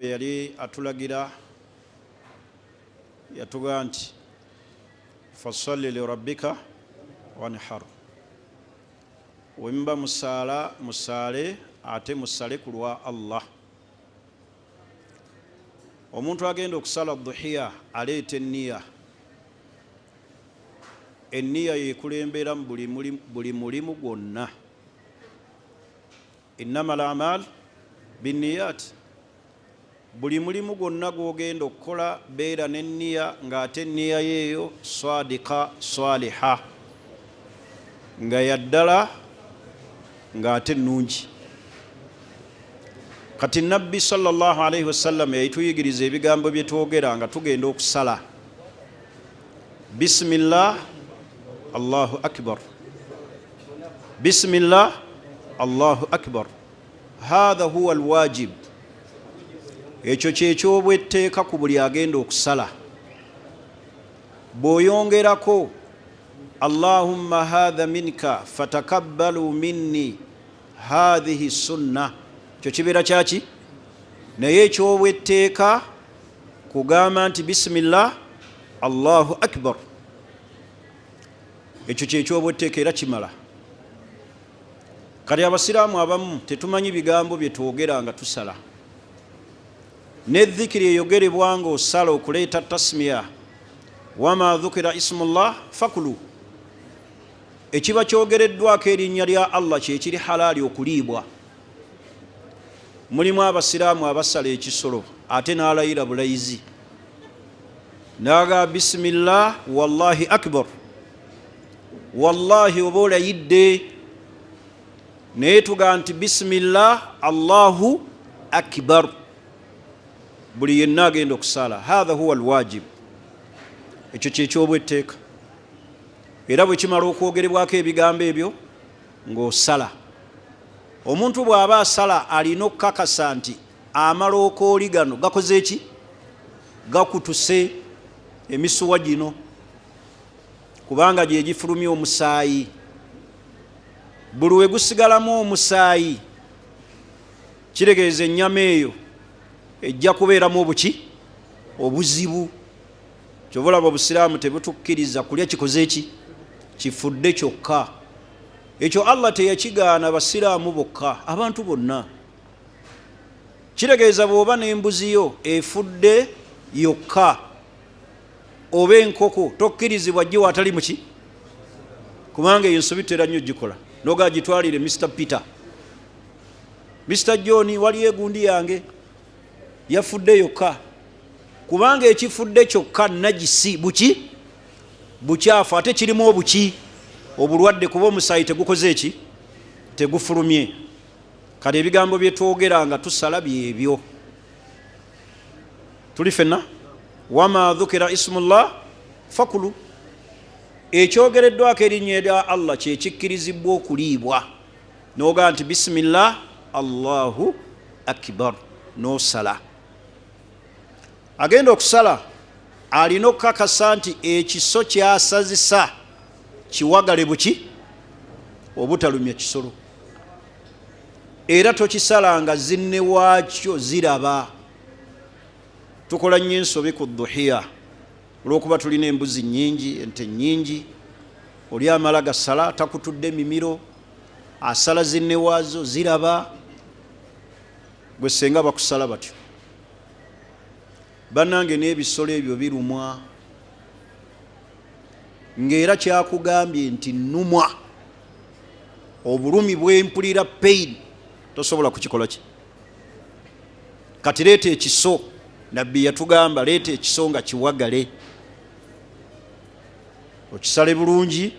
Bwe yali atulagira yatugamba nti fasalli lirabbika wanhar, wemuba musaala musaale ate musale ku lwa Allah. Omuntu agenda okusala duhiya aleeta enniya. Enniya yekulembera mu buli mulimu gwonna. Innama al amal binniyat. Buli mulimu gwonna gw'ogenda okukola beera n'enniya, ng'ate enniya yeeyo swadika swaliha, nga yaddala ng'ate nnungi. Kati Nabbi sallallahu alaihi wasallam yayituyigiriza ebigambo bye twogera nga tugenda okusala. Bismillah Allahu akbar, bismillah Allahu akbar, hatha huwa alwajib. Ekyo kyekyobwetteeka ku buli agenda okusala. Bw'oyongerako Allahumma hatha minka fatakabbalu minni hathihi sunna, kyo kibeera kyaki? Naye ekyobwetteeka kugamba nti bismillah Allahu akbar, ekyo kyekyobwetteeka era kimala. Kati abasiraamu abamu tetumanyi bigambo bye twogera nga tusala. Ne dhikiri eyogerebwa nga osala okuleeta tasmiya, wama dhukira ismullah fakulu, ekiba kyogereddwako erinnya lya Allah kyekiri halaali okuliibwa. Mulimu abasiraamu abasala ekisolo ate n'alayira bulayizi naga bisimillah wallahi akbar, wallahi oba olayidde, naye tugaa nti bisimillah Allahu akbar. Buli yenna agenda okusaala, hatha huwa alwajib, ekyo kyekyobwetteeka. Era bwe kimala okwogerebwako ebigambo ebyo ng'osala, omuntu bw'aba asala alina okukakasa nti amalookooli gano gakoze ki? Gakutuse emisuwa gino, kubanga gye gifulumya omusaayi. Buli we gusigalamu omusaayi kiregeeza ennyama eyo ejja kubeeramu obuki? Obuzibu. Kyova olaba obusiraamu tebutukkiriza kulya kikoze ki? Kifudde kyokka. Ekyo Allah teyakigaana basiraamu bokka, abantu bonna. Kiregeeza bw'oba n'embuzi yo efudde yokka oba enkoko, tokkirizibwa giwa atali muki, kubanga eyo ensobi tutera nnyo gikola. Noga gitwalire Mr Peter, Mr John, waliyo egundi yange yafudde yokka, kubanga ekifudde kyokka nagisi buki? Bukyafu, ate kirimu obuki? Obulwadde, kuba omusaayi tegukoze eki? Tegufulumye. Kati ebigambo bye twogera nga tusala byebyo. Tuli fenna, wama dhukira ismullah fakulu, ekyogereddwako erinnya lya Allah kyekikkirizibwa okuliibwa. Nogaa nti bisimillah Allahu akbar, nosala. Agenda okusala alina okukakasa nti ekiso kyasazisa kiwagale buki? Obutalumya kisolo. Era tokisala nga zinne waakyo ziraba. Tukola nnyo ensobi ku duhiya olwokuba tulina embuzi nnyingi, ente nnyingi. Oli amala gasala takutudde mimiro, asala zinne waazo ziraba. Gwe senga bakusala batyo, bannange, n'ebisolo ebyo birumwa. Ng'era kyakugambye nti nnumwa obulumi bwempulira, pain, tosobola kukikola ki? Kati leeta ekiso. Nabbi yatugamba leeta ekiso nga kiwagale, okisale bulungi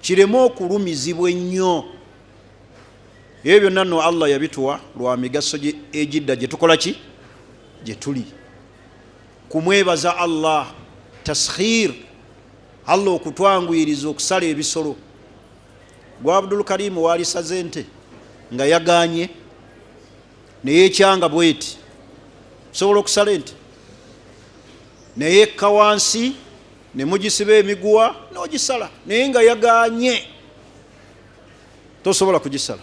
kireme okulumizibwa ennyo. Ebyo byonna nno Allah yabituwa lwa migaso egidda gye tukola ki? Gye tuli kumwebaza Allah, taskhir, Allah okutwanguyiriza okusala ebisolo. Gwa Abdul Karimu walisaze ente nga yaganye neyekyanga bweti, osobola okusala ente naye ekka wansi ne mugisiba emiguwa n'ogisala, naye nga yaganye tosobola kugisala.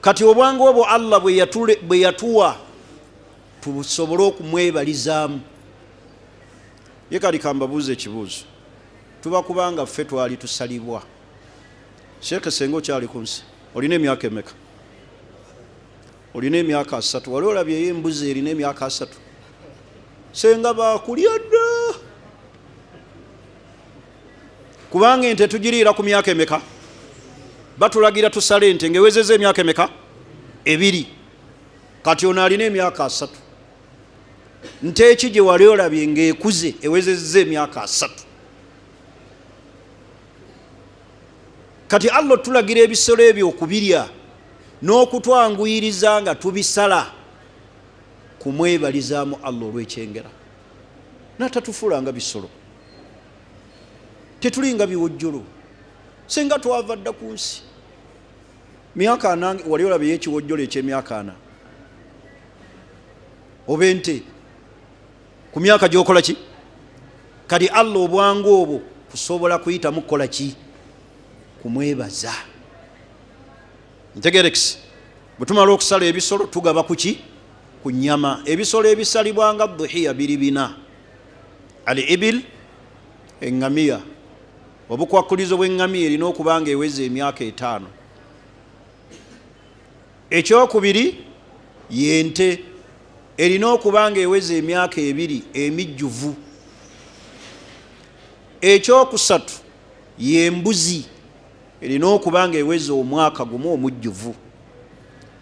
Kati obwangu obwo Allah bwe yatuwa Tusobole okumwebalizaamu. Ye kali kambabuuza ekibuuzo, tuba kubanga ffe twali tusalibwa. Sheekhe, senga okyali ku nsi, olina emyaka emeka? Olina emyaka 30. Wali olabyeyo embuzi erina emyaka 30? Senga bakulya dda, kubanga ente tugiriira ku myaka emeka? Batulagira tusale ente ng'ewezezza emyaka emeka? 2. Kati ono alina emyaka 30, nte eki gye wali olabye ng'ekuze ewezezza emyaka 30? Kati Allah otulagira ebisolo ebyo okubirya n'okutwanguyiriza nga tubisala, kumwebalizaamu Allah olw'ekyengera n'atatufuula nga bisolo. Tetulinga biwojjolo. Senga twava dda ku nsi myaka 40. Wali olabeyo ekiwojjolo ekyemyaka 40, oba ente ku myaka gyokola ki? Kati Allah obwangu obwo kusobola kuyitamu kukola ki? Kumwebaza. Ntegerekisi, bwe tumala okusala ebisolo, tugaba ku ki? Ku nyama. Ebisolo ebisalibwa nga duhiya biri bina: al ibil, eŋŋamiya. Obukwakulizo bw'eŋŋamiya, erina okuba nga eweza emyaka 5. Ekyokubiri yente, erina okuba nga eweza emyaka 2 emijjuvu. Ekyokusatu yembuzi, erina okuba nga eweza omwaka 1 omujjuvu.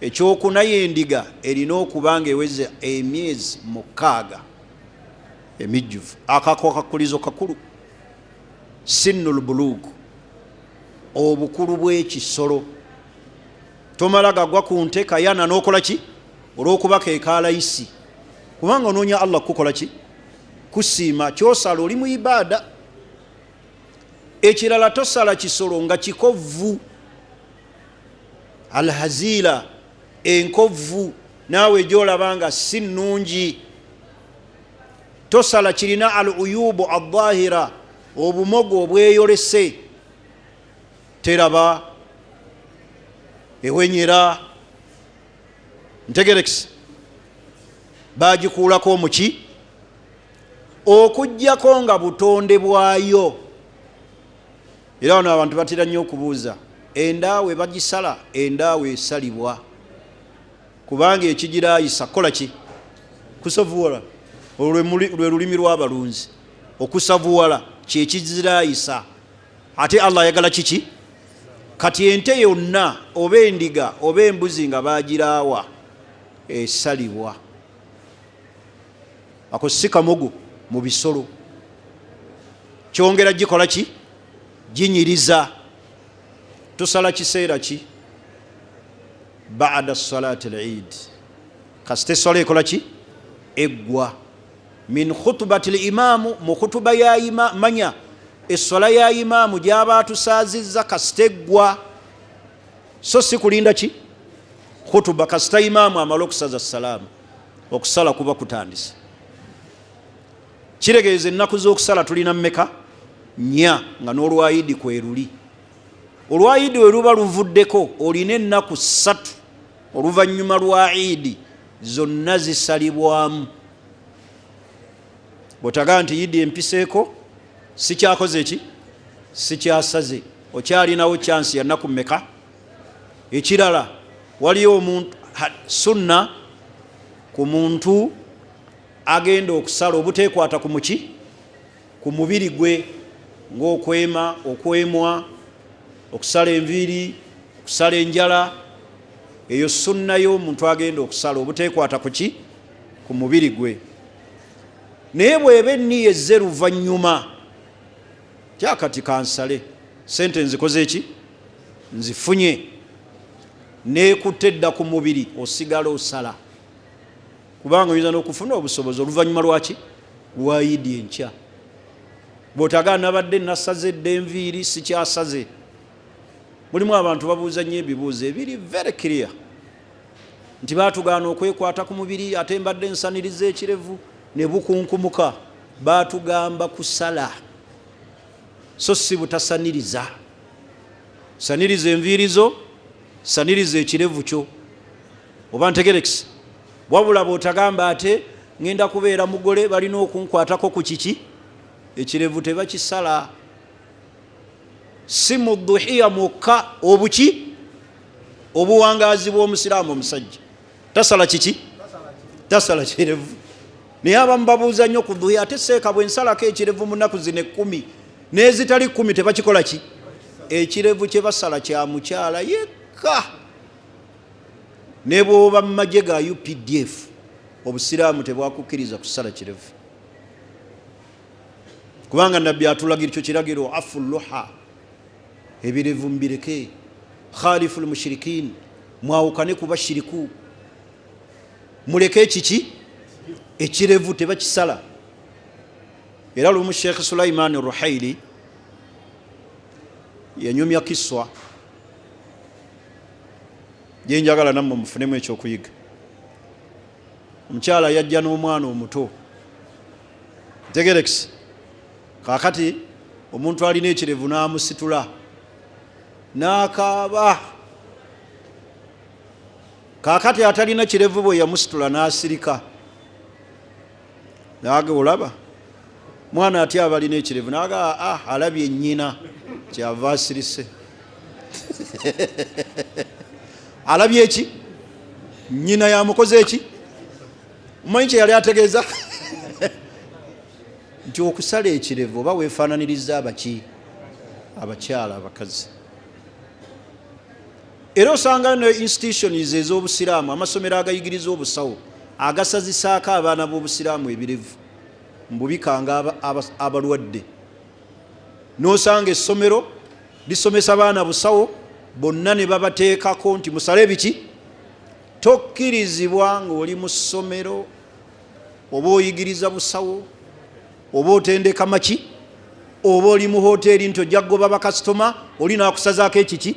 Ekyokuna yendiga, erina okuba nga eweza emyezi 6 emijjuvu. Akako akakulizo kakulu, sinnul bulugu, obukulu bw'ekisolo. Tomala gagwa ku nte kayana n'okola ki olw'okuba kekalayisi, kubanga onoonya Allah kukola ki? Kusiima. Kyosala oli mu ibaada. Ekirala, tosala kisolo nga kikovu, alhazila, enkovu naawe gyolaba nga si nnungi. Tosala kirina al uyubu aldahira, obumogo obweyolese, teraba ewenyera. Ntegerekisi, bagikuulako omuki, okugjako nga butonde bwayo. Era wano abantu batera nnyo okubuuza, endaawe bagisala? Endaawe esalibwa, kubanga ekigirayisa kukola ki? Kusavuwala. Olwo lwe lulimi lw'abalunzi. Okusavuwala kyekizirayisa, ate Allah ayagala kiki? Kati ente yonna oba endiga oba embuzi nga bagiraawa, esalibwa. Ako si kamogo mu bisolo, kyongera gikola ki? Ginyiriza. Tusala kiseera ki? Bada salati lid, kasita eswala ekola ki? Eggwa. Min khutubati limamu, mu khutuba ya ima, manya eswala ya imaamu gyaba atusaaziza, kasita eggwa, so si kulinda ki? Khutuba. Kasita imaamu amala okusaza salaamu, okusala kuba kutandise. Kiregeeza ennaku z'okusala tulina mmeka? 4, nga n'olwayidi kweruli. Olwayidi we luba luvuddeko, olina ennaku 3 oluvannyuma lwa iidi, zonna zisalibwamu. Bw'otagaa nti yidi empiseeko, sikyakoze ki? Sikyasaze, okyalinawo chance ya nnaku mmeka? Ekirala, waliyo omuntu, sunna ku muntu agenda okusala obuteekwata ku muki, ku mubiri gwe, ng'okwema, okwemwa, okusala enviiri, okusala enjala. Eyo sunna y'omuntu agenda okusala, obuteekwata ku ki? Ku mubiri gwe. Naye bw'eba enniya ezze luvannyuma, kyakati kansale, sente nzikoze eki? Nzifunye, neekutte edda ku mubiri, osigala osala, kubanga oyinza n'okufuna obusobozi oluvannyuma lwaki? Lwayidi enkya. Bw'otagaa nabadde nasaze edda enviiri, sikyasaze. Mulimu abantu babuuza nnyo ebibuuzo ebiri very clear nti baatugaana okwekwata ku mubiri, ate mbadde nsaniriza ekirevu ne bukunkumuka. Baatugamba kusala, so si butasaniriza. Saniriza enviiri zo, saniriza ekirevu kyo. Oba ntegerekisi? Wabula bw'otagamba ate ŋŋenda kubeera mugole, balina okunkwatako ku kiki, ekirevu tebakisala. Si mu duhiya mwokka, obuki obuwangaazi bw'omusiraamu omusajja tasala kiki, tasala kirevu. Naye abamu babuuza nnyo ku duhiya, ate seeka bwe nsalako ekirevu mu nnaku zino 10 n'ezitali 10 tebakikola ki? Ekirevu kye basala kya mukyala yekka. Ne bw'oba mu magye ga UPDF, obusiraamu tebwakukkiriza kusala kirevu, kubanga Nabbi atulagira kyo kiragiro, afu luha, ebirevu mubireke, khalifu lmushirikin, mwawukane ku bashiriku, muleke ekiki, ekirevu tebakisala. Era lumu Sheekh Sulaiman Ruhaili yanyumya kiswa gyenjagala nammwe mufunemu ekyokuyiga. Omukyala yajja n'omwana omuto, ntegerekisi. Kaakati omuntu alina ekirevu n'amusitula n'akaaba. Kaakati atalina kirevu bwe yamusitula n'asirika, naga olaba mwana atya abalina ekirevu, naga ah, alabye nnyina kyava asirise. Alabye eki, nnyina yamukoze eki. Omanyi kye yali ategeeza nti okusala ekirevu oba weefaananiriza abaki, abakyala, abakazi. Era osanga ne institutions ez'obusiraamu, amasomero agayigiriza obusawo agasazisaako abaana b'obusiraamu ebirevu mbubikanga abalwadde, n'osanga essomero lisomesa baana busawo bonna ne babateekako nti musale biki. Tokkirizibwa ng'oli mu ssomero oba oyigiriza busawo oba otendeka maki oba oli mu hoteeri nti ojja kugoba bakasitoma oli n'akusazaako ekiki.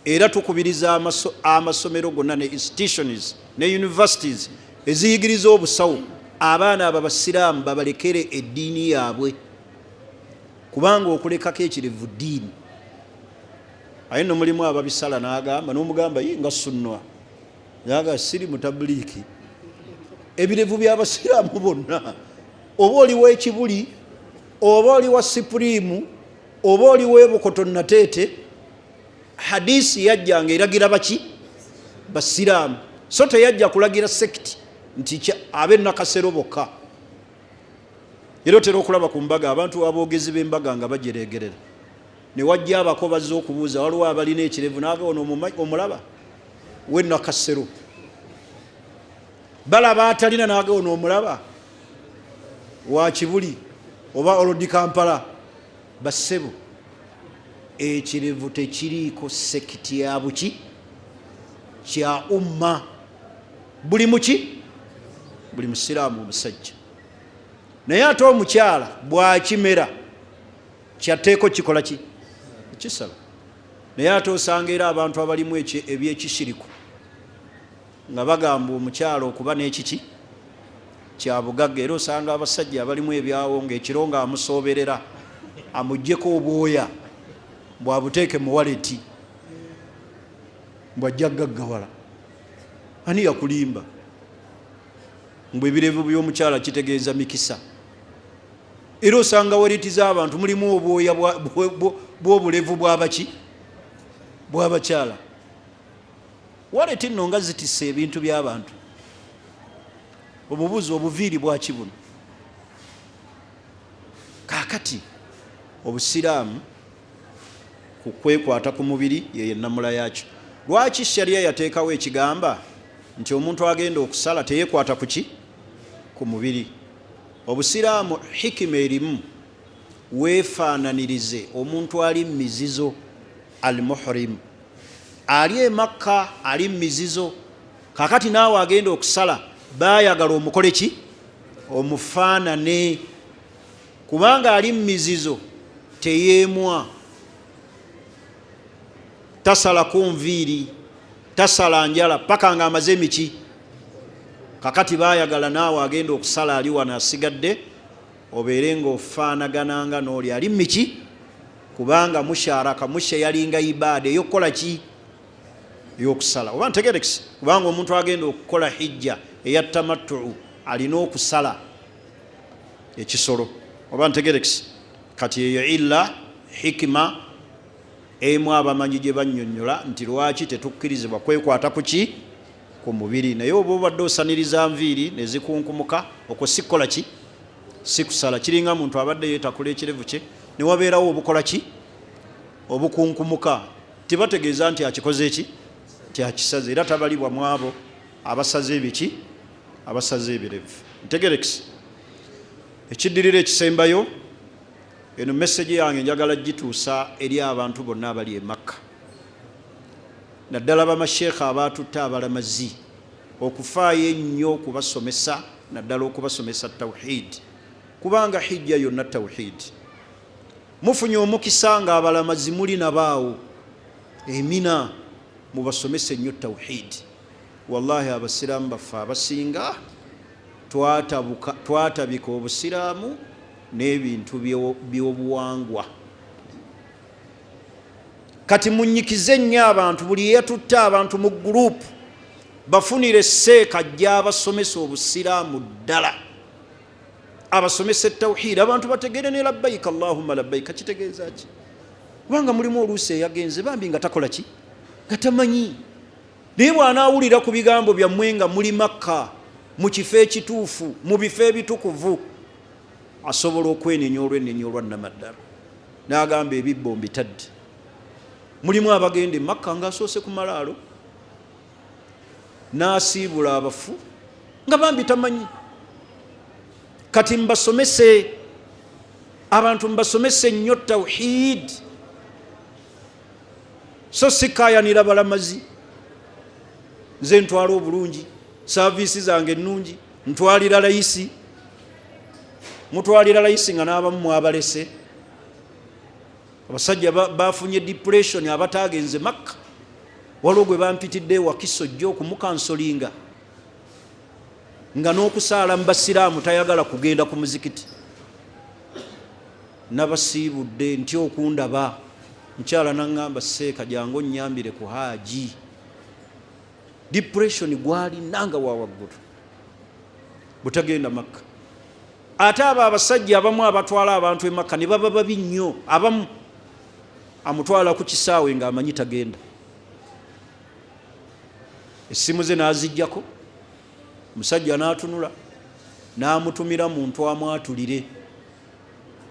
Era tukubiriza amasomero gonna ne institutions ne universities eziyigiriza obusawo, abaana abo abasiraamu babalekere eddiini yaabwe, kubanga okulekako ekirevu ddiini. Aye nno mulimu ababisala n'agamba, n'omugamba ye nga sunnwa, naga siri mutabuliiki. Ebirevu by'abasiraamu bonna, oba oli w'ekibuli oba oli wa sipuriimu oba oli w'ebukoto nateete, hadisi yajjanga eragira baki, basiraamu, so teyajja kulagira sekiti nti abe Nakasero bokka. Era otera okulaba ku mbaga abantu aboogezi b'embaga nga bajereegerera, ne wajja abako bazze okubuuza waliwo abalina ekirevu, naga ono omulaba we Nakasero, balaba atalina, naga ono omulaba wa Kibuli oba Olodi Kampala. Bassebo, ekirevu tekiriiko sekiti ya buki, kya umma, buli muki, buli musiraamu omusajja. Naye ate omukyala bwakimera kyateeko kikola ki, kisala. Naye ate osanga era abantu abalimu ebyekishiriku nga bagamba omukyala okuba n'ekiki kya bugagga. Era osanga abasajja abalimu ebyawo ng'ekiro ng'amusooberera amuggyeko obwoya bwabuteeke mu waleti mbwajja gaggawala. Ani yakulimba mbu ebirevu by'omukyala kitegeeza mikisa? Era osanga waleti z'abantu mulimu obwoya bw'obulevu bwabaki, bw'abakyala. Waleti nno nga zitisse ebintu by'abantu. Omubuuzi obuviiri bwaki buno? Kaakati obusiraamu ku kwekwata ku mubiri yeyo ennamula yaakyo. Lwaki sharia yateekawo ekigamba nti omuntu agenda okusala teyekwata ku ki, ku mubiri? Obusiraamu hikima erimu weefaananirize omuntu ali mu mizizo, al muhrim ali e Makka ali mu mizizo. Kakati naawe agenda okusala baayagala omukole ki, omufaanane, kubanga ali mu mizizo teyeemwa, tasalako nviiri, tasala njala paka nga amaze emiki. Kakati baayagala naawe agenda okusala ali wano asigadde obeere ng'ofaanagananga n'oli ali miki, kubanga musharaka musha yalinga ibaada ey'okukola ki, Ey'okusala, oba ntegerekise? Kubanga omuntu agenda okukola hijja eya tamattuu alina okusala ekisolo, oba ntegerekise? Kati eyo illa hikima emu abamanyi gye bannyonnyola nti lwaki tetukkirizibwa kwekwata ku ki? Ku mubiri. Naye oba obadde osaniriza nviiri nezikunkumuka, okwo si kukola ki? Si kusala. Kiringa muntu abadde yeetakula ekirevu kye ne wabeerawo obukola ki? Obukunkumuka. Tebategeeza nti akikoze ki? Nti akisaze. Era tabalibwa mu abo abasaze ebiki? Abasaze ebirevu. Ntegerekise? Ekiddirira ekisembayo, eno message yange njagala gituusa eri abantu bonna abali e Makka, naddala bamasheekha abaatutte abalamazi, okufaayo ennyo okubasomesa, naddala okubasomesa tawhid, kubanga hijja yonna tawhid. Mufunye omukisa nga abalamazi muli nabaawo emina, mubasomese nnyo tawhid. Wallahi abasiraamu baffe abasinga twatabika obusiraamu n'ebintu by'obuwangwa. Kati munyikize nnyo abantu, buli eyatutte abantu mu gurupu bafunire seeka ajja abasomesa obusiraamu ddala, abasomesa etawhid, abantu bategere ne labbaika allahumma labbaika kitegeeza ki, kubanga mulimu oluusi eyagenze bambi nga takola ki? Nga tamanyi. Naye bw'anaawulira ku bigambo byammwe nga muli Makka, mu kifo ekituufu, mu bifo ebitukuvu, asobola okwenenya olwenenya olwa nnamaddala n'agamba, ebibbo mbitadde. Mulimu abagenda e Makka ng'asoose ku malaalo n'asiibula abafu nga bambi tamanyi. Kati mbasomese abantu, mbasomese nnyo tawhid, so sikayanira balamazi. Nze ntwala obulungi, saaviisi zange ennungi, ntwalira layisi, mutwalira layisi nga n'abamu mwabalese. Abasajja bafunye depression abataagenze Makka. Waliwo gwe bampitidde ewakiso jjo okumukansolinga, nga n'okusaala mu basiraamu tayagala kugenda ku muzikiti. Nabasiibudde ntya okundaba, mukyala naŋŋamba, seeka jangu onnyambire ku haaji. Depression gwalina nga wa waggulu, butagenda Makka. Ate abo abasajja abamu abatwala abantu e Makka ne baba babi nnyo. Abamu amutwala ku kisaawe ng'amanyi tagenda, essimu ze n'aziggyako, omusajja n'atunula n'amutumira muntu amwatulire,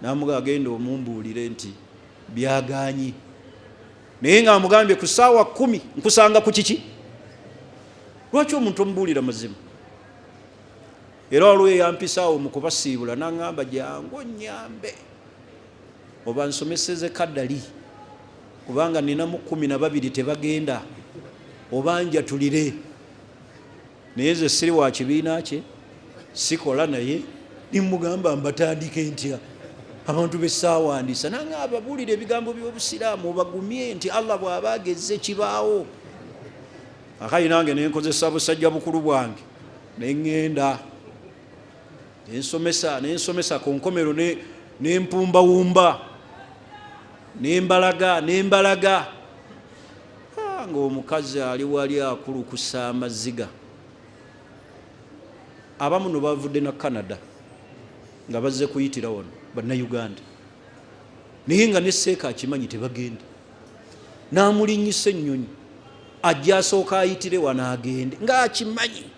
n'amuga agenda omumbuulire nti byagaanyi, naye ng'amugambye ku ssaawa 10 nkusanga ku kiki. Lwaki omuntu omubuulira mazima? Era waliwo eyampisaawo mu kubasiibula n'aŋŋamba, jangu onnyambe oba nsomeseze kadali, kubanga ninamu 12 tebagenda, oba njatulire. Naye nze siri wa kibiina kye, sikola naye. Nimugamba, mbatandike ntya abantu besaawandiisa? Nange ababuulira ebigambo by'obusiraamu, obagumye nti Allah bw'aba ageze kibaawo. Akayi nange nenkozesa busajja bukulu bwange, neŋŋenda nensomesa, nensomesa ku nkomero, nempumbawumba, nembalaga, nembalaga ng'omukazi ali wali akulukusa amaziga. Abamu no bavudde na Canada nga bazze kuyitira wano, bannayuganda, naye nga ne seeka akimanyi tebagenda, n'amulinnyisa ennyonyi ajja asooka ayitire wano agende ng'akimanyi.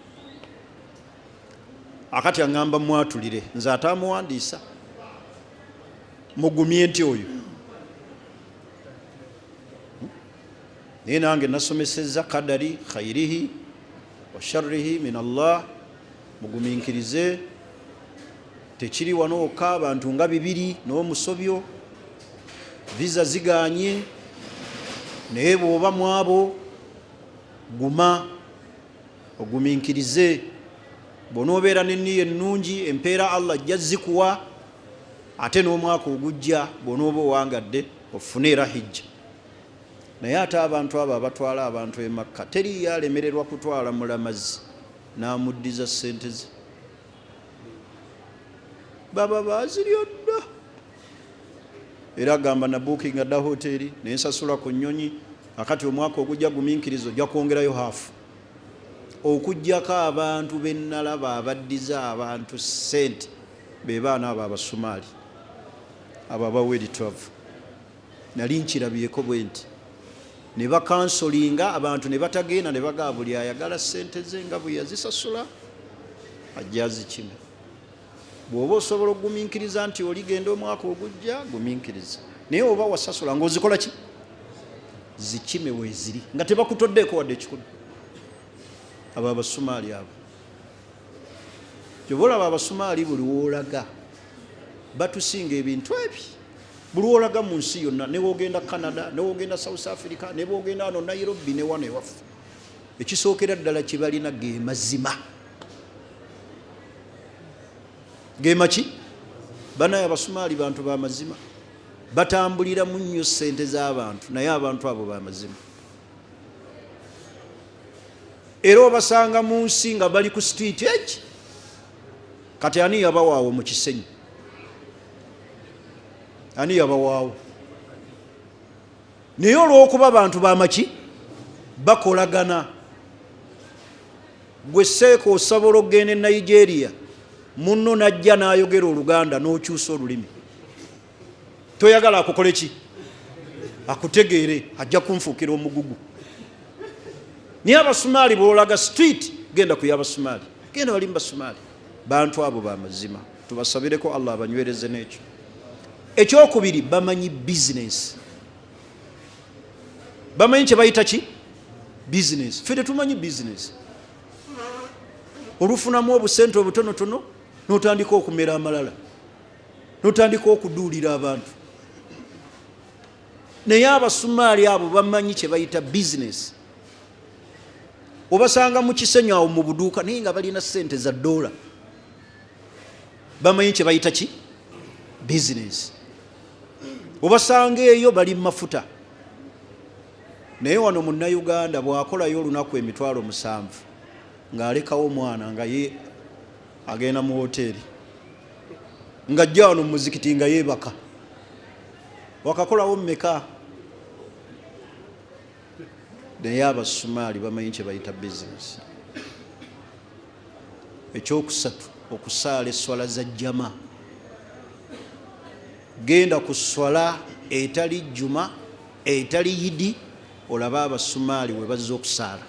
Akati aŋŋamba mwatulire nze ate amuwandiisa, mugumye nti oyo. Naye nange nasomesezza kadari khairihi wa sharrihi min Allah, mugumiikirize, tekiri wano wokka, abantu nga 200 n'omusobyo visa ziganye, naye bw'oba mwabo guma ogumiikirize. Bw'onoobeera n'enniya ennungi, empeera Allah ajja zikuwa, ate n'omwaka ogujja bw'onooba owangadde ofune era hijja. Naye ate abantu abo abatwala abantu e Makka, teriiyo alemererwa kutwala mulamazi n'amuddiza ssente ze, baba baazirya dda. Era agamba, nabuukinga dda hoteri, nensasula ku nnyonyi, Akati omwaka ogujja guminkiriza, ojja kwongerayo haafu. Okuggyako abantu be nnalaba abaddiza abantu ssente be baana abo Abasumaali abo aba World Travel. Nali nkirabyeko bwe nti ne bakansolinga abantu ne batagenda ne bagaba buli ayagala ssente ze nga bwe yazisasula ajja azikime. Bw'oba osobola okugumiikiriza nti oligenda omwaka ogujja, gumiikiriza. Naye oba wasasula ng'ozikola ki? Zikime weeziri nga tebakutoddeeko wadde ekikumi. Abo Abasumaali abo. Kyova olaba Abasumaali buli w'olaga batusinga ebintu ebi. Buli w'olaga mu nsi yonna, ne w'ogenda Canada, ne w'ogenda South Africa, ne bw'ogenda wano Nairobi ne wano ewaffe. Ekisookera ddala kye balina ge mazima. Gemaki banaye Abasumaali bantu bamazima, batambuliramu nnyo ssente z'abantu, naye abantu abo bamazima. Era obasanga mu nsi nga bali ku street eki. Kati ani yabawaawo mu Kisenyi? Ani yabawaawo? Naye olw'okuba bantu bamaki bakolagana. Gwe seeka osobola okugenda e Nigeria, munno najja n'ayogera Oluganda n'okyusa olulimi. Toyagala akukole ki? Akutegeere, ajja kunfuukira omugugu. Naye Abasumaali bw'olaga street, genda ku y'Abasumaali, genda wali mu Basumaali. Bantu abo ba mazima, tubasabireko Allah abanywereze n'ekyo. Ekyokubiri, bamanyi bizinesi, bamanyi kye bayita ki bizinesi. Ffe tetumanyi bizinesi. Olufunamu obusente obutonotono n'otandika okumera amalala, n'otandika okuduulira abantu. Naye Abasumaali abo bamanyi kye bayita bizinesi. Obasanga mu Kisenyi awo mu buduuka, naye nga balina ssente za ddoola. Bamanyi kye bayita ki bizinesi. Obasanga eyo bali mu mafuta. Naye wano Munnayuganda bw'akolayo olunaku 700,000 ng'alekawo omwana nga ye agenda mu woteeri, ng'ajja wano mu muzikiti nga yeebaka. Wakakolawo mmeka? Naye Abasumaali bamanyi kye bayita bizinesi. Ekyokusatu, okusaala esswala za jama. Genda ku swala etali juma, etali yidi, olabe Abasumaali we bazze okusaala.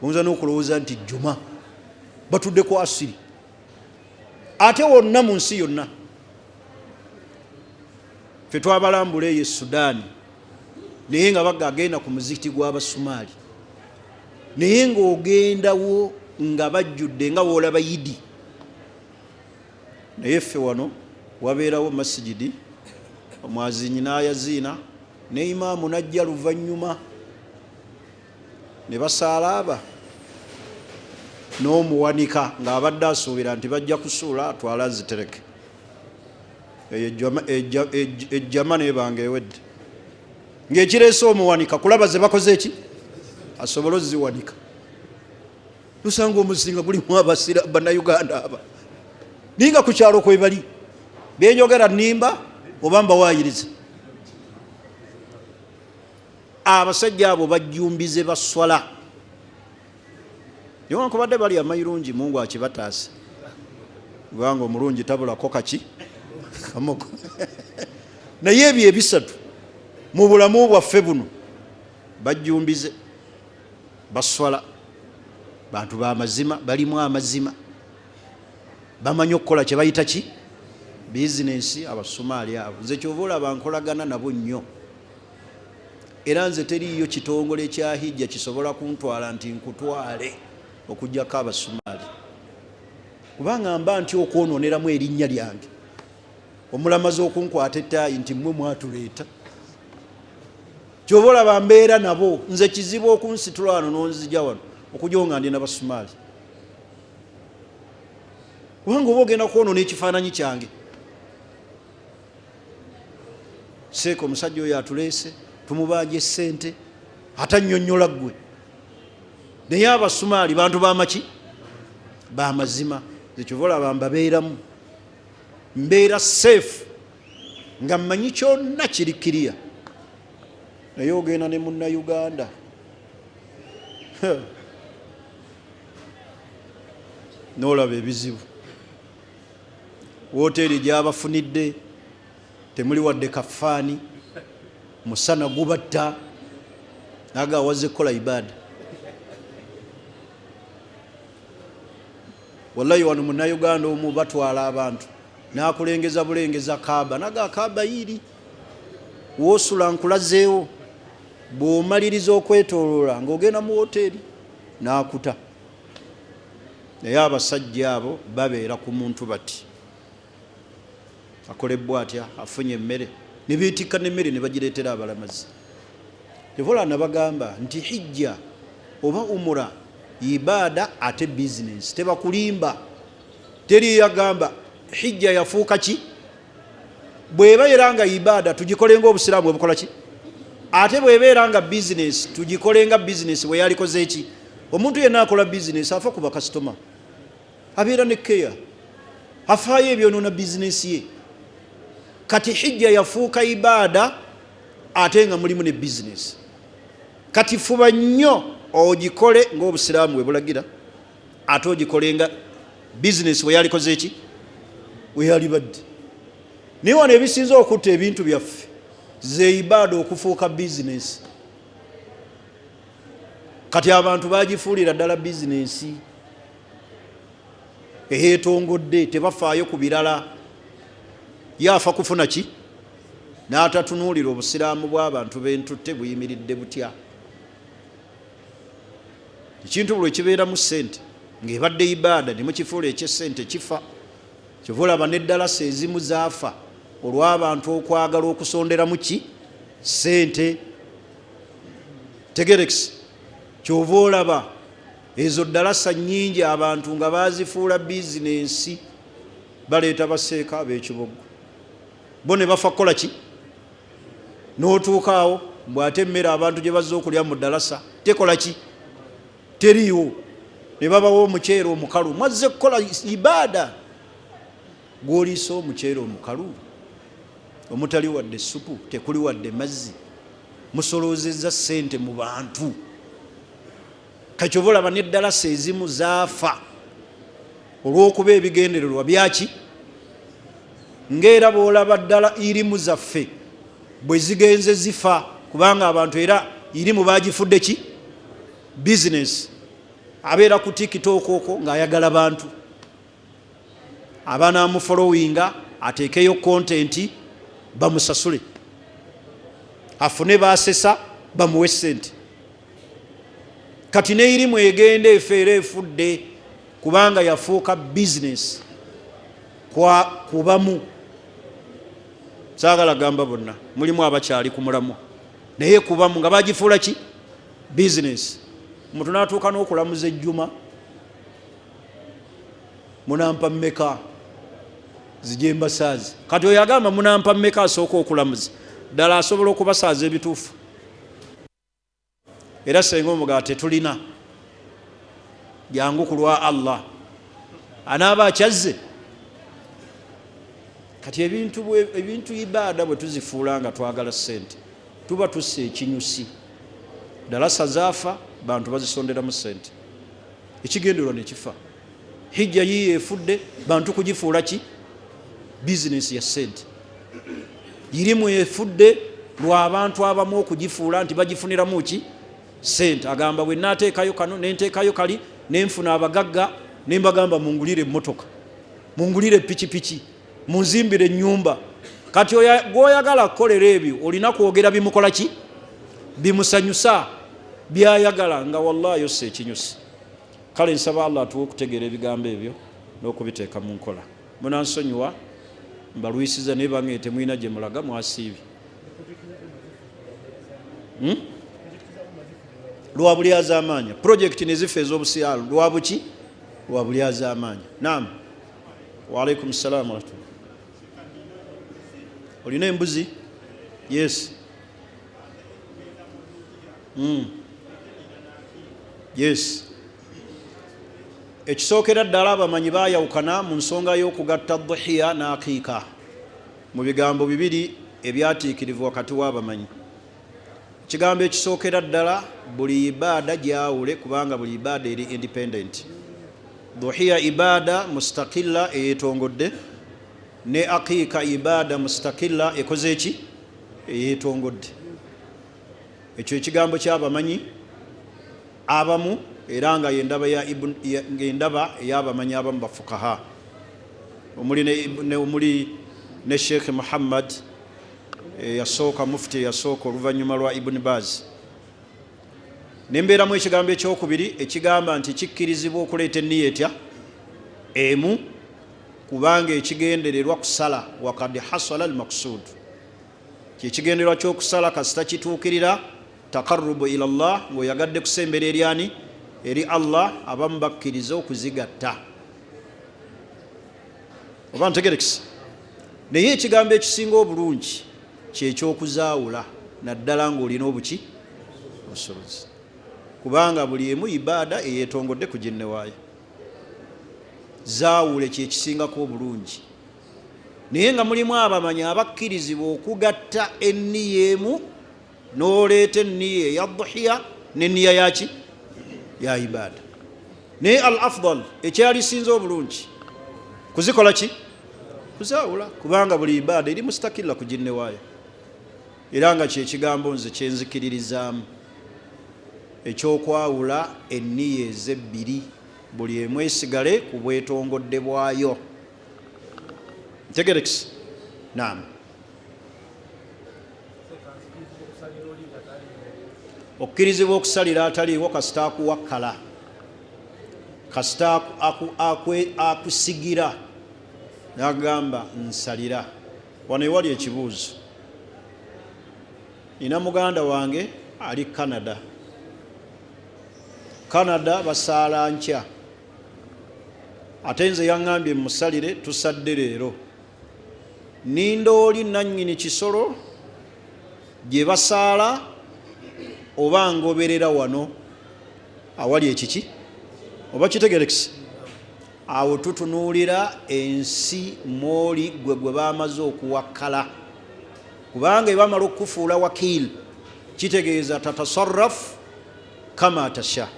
Oyinza n'okulowooza nti juma batudde ku asiri, ate wonna mu nsi yonna. Ffe twabalambula eyo e Sudaani, naye nga baga agenda ku muzikiti gw'Abasumaali, naye ng'ogendawo nga bajjudde nga woolaba yidi. Naye ffe wano wabeerawo masigidi, omwazinyi n'ayaziina ne imaamu n'ajja luvannyuma ne basaala aba n'omuwanika ng'abadde asuubira nti bajja kusuula atwale azitereke. Eyo ejjama nebanga ewedde ng'ekireese omuwanika kulaba ze bakoze eki asobole oziwanika. Tusanga omuzinga gulimu abasira Bannayuganda aba naye nga ku kyalo kwebali. Byenjogera nnimba oba mbawaayiriza? Abasajja abo bajjumbize baswala, newankubadde bali amayirungi. Mungu akibataase, kubanga omulungi tabulako kaki kamogo. Naye ebyo ebisatu mu bulamu bwaffe buno, bajjumbize, baswala, bantu bamazima, balimu amazima, bamanyi okukola kye bayita ki bizinensi. Abasumaali abo nze kyova olaba nkolagana nabo nnyo, era nze teriiyo kitongole kya hijja kisobola kuntwala nti nkutwale okuggyako Abasumaali, kubanga mba nti okwonooneramu erinnya lyange, omulamazi okunkwata ettaayi nti mmwe mwatuleeta. Kyova olaba mbeera nabo. Nze kizibu okunsitula wano n'onzija wano okujja nga ndi nabasumaali, kubanga oba ogenda kwonoona ekifaananyi kyange. Seeka omusajja oyo atuleese, tumubanja essente, atannyonnyola ggwe. Naye Abasumaali bantu bamaki? Bamazima. Zekyova olaba mbabeeramu, mbeera safe nga mmanyi kyonna kiri kiriya. Naye ogenda ne Munnayuganda n'olaba ebizibu. Wooteeri gy'abafunidde temuli wadde kafaani, musana gubatta, naga awazze kukola ibaada. Wallahi wano Munnayuganda omu batwala abantu n'akulengeza bulengeza Kaaba, naga Kaaba yiiri woosula nkulazeewo, bw'omaliriza okwetooloola ng'ogenda mu woteeri n'akuta. Naye abasajja abo babeera ku muntu bati akolebbwa atya, afunye emmere ne beetikka n'emmere ne bagireetera abalamazi. Kyova nabagamba nti hijja oba umura ibaada ate bizinensi, tebakulimba. Teri yagamba hijja yafuuka ki? Bw'ebeera nga ibaada tugikole ng'Obusiraamu bwe bukola ki, ate bw'ebeera nga bizinensi tugikole nga bizinensi bwe yalikoze ki. Omuntu yenna akola bizinensi afa ku bakasitoma, abeera ne keya, afaayo ebyonoona bizinensi ye. Kati hijja yafuuka ibaada ate nga mulimu ne bizinensi. Kati fuba nnyo ogikole ng'Obusiraamu bwe bulagira, ate ogikole nga bizinensi bwe yalikoze ki, bwe yalibadde. Naye wano ebisinze okutta ebintu byaffe ze ibaada okufuuka bizinensi. Kati abantu bagifuulira ddala bizinensi eyeetongodde, tebafaayo ku birala, ye afa kufuna ki n'atatunuulira obusiraamu bw'abantu bentutte buyimiridde butya. Ekintu buli ekibeeramu ssente ng'ebadde ibaada ne mukifuula eky'essente kifa. Kyova olaba n'eddalasa ezimu zaafa olw'abantu okwagala okusonderamu ki ssente. Tegerekisi, kyova olaba ezo ddalasa nnyingi abantu nga baazifuula bizinensi, baleeta baseeka ab'ekiboggo bo ne bafa kukola ki, n'otuuka awo mbu ate emmere abantu gye bazze okulya mu ddalasa tekola ki, teriiwo, ne babawa omuceere omukalu. Mwazze kukola ibaada, gw'oliisa omuceere omukalu omutali wadde ssupu, tekuli wadde mazzi, musoloozezza ssente mu bantu. Kakyova olaba n'eddalasa ezimu zaafa olw'okuba ebigendererwa byaki, ng'era bw'olaba ddala irimu zaffe bwe zigenze zifa, kubanga abantu era irimu bagifudde ki bizinesi. Abeera ku TikTok okwo ng'ayagala bantu abanaamufolowinga ateekeyo kontenti bamusasule, afune baasesa bamuwe ssente. Kati neirimu egenda efa era efudde kubanga yafuuka bizinesi kwa kubamu. Saagala gamba bonna, mulimu abakyali ku mulamwa, naye kubamu nga bagifuula ki bizinesi. Omuntu n'atuuka n'okulamuza ejjuma, munampa mmeka zije mbasaazi. Kati oyo agamba munampa mmeka asooka okulamuza, ddala asobola okubasaaza ebituufu? Era senga omugaa tetulina, jangu ku lwa Allah, anaaba akyazze. Kati ebintu ibaada bwe tuzifuula nga twagala ssente, tuba tussa ekinyusi. Dalasa zaafa, bantu bazisonderamu ssente, ekigendererwa ne kifa. Hijja yiiyo efudde, bantu kugifuula ki bizinesi ya ssente. Irimu efudde lw'abantu abamu okugifuula nti bagifuniramu ki ssente. Agamba bwe naateekayo kano nenteekayo kali nenfuna abagagga nembagamba mungulire emmotoka, mungulire pikipiki, munzimbire ennyumba. Kati gw'oyagala kukolera ebyo olina kwogera bimukola ki, bimusanyusa, byayagala, nga wallahi ossa ekinyusi. Kale nsaba Allah atuwe okutegeera ebigambo ebyo n'okubiteeka mu nkola. Munansonyiwa mbalwisiza, naye bange temulina gye mulaga, mwasiibye. Lwa bulyazaamaanya projekiti ne zifa ez'obusiraamu lwa buki, lwa bulyazaamaanya. Naam, waalaikum salaam warahmatullah. Olina embuzi? Yes. Yes. Ekisookera ddala abamanyi baayawukana mu nsonga y'okugatta dhuhiya n'aqiika mu bigambo bibiri ebyatiikirivu wakati w'abamanyi. Ekigambo ekisookera ddala, buli ibaada gyawule, kubanga buli ibaada eri independent. Duhiya ibaada mustakilla eyetongodde, ne aqiika ibaada mustakilla ekoze eki eyetongodde. Ekyo ekigambo kyabamanyi abamu, era nga yendaba yendaba eyabamanyi abamu bafukaha, omuli ne Sheikh Muhammad eyasooka, mufti eyasooka oluvannyuma lwa Ibuni Baz. Nembeeramu ekigambo ekyokubiri ekigamba nti kikkirizibwa okuleeta enniya etya emu, kubanga ekigendererwa kusala, wakad hasala almaksud, kyekigendererwa kyokusala kasita kituukirira, taqarrubu ila llah, ng'oyagadde kusembera eryani eri Allah. Abamu bakkiriza okuzigatta, oba ntegerekisa. Naye ekigambo ekisinga obulungi kyekyokuzaawula, naddala ng'olina obuki obusobozi, kubanga buli emu ibaada eyetongodde ku ginne waayo. Zaawule kyekisingako obulungi, naye nga mulimu abamanyi abakkirizibwa okugatta enniya emu, n'oleeta enniya eya duhiya n'enniya yaki ya ibaada. Naye al afdal, ekyalisinze obulungi, kuzikola ki kuzaawula, kubanga buli ibaada eri mustakilla ku ginne waayo. Era nga kyekigambo nze kyenzikiririzaamu ekyokwawula enniya ezebbiri, buli emu esigale ku bwetongodde bwayo. Ntegerekisi? Naam. Okkirizibwa okusalira ataliiwo kasita akuwakkala, kasita akusigira nagamba nsalira. Wano ewali ekibuuzo, nina muganda wange ali Canada. Canada basaala nkya, ate nze yaŋŋambye musalire, tusadde leero. Ninda oli nannyini kisolo gye basaala, oba ngoberera wano awali ekiki? Oba kitegerekise? Awo tutunuulira ensi mwoli gwe gwe bamaze okuwakkala, kubanga ebamala okukufuula wakiil kitegeeza tatasarraf kama tasha,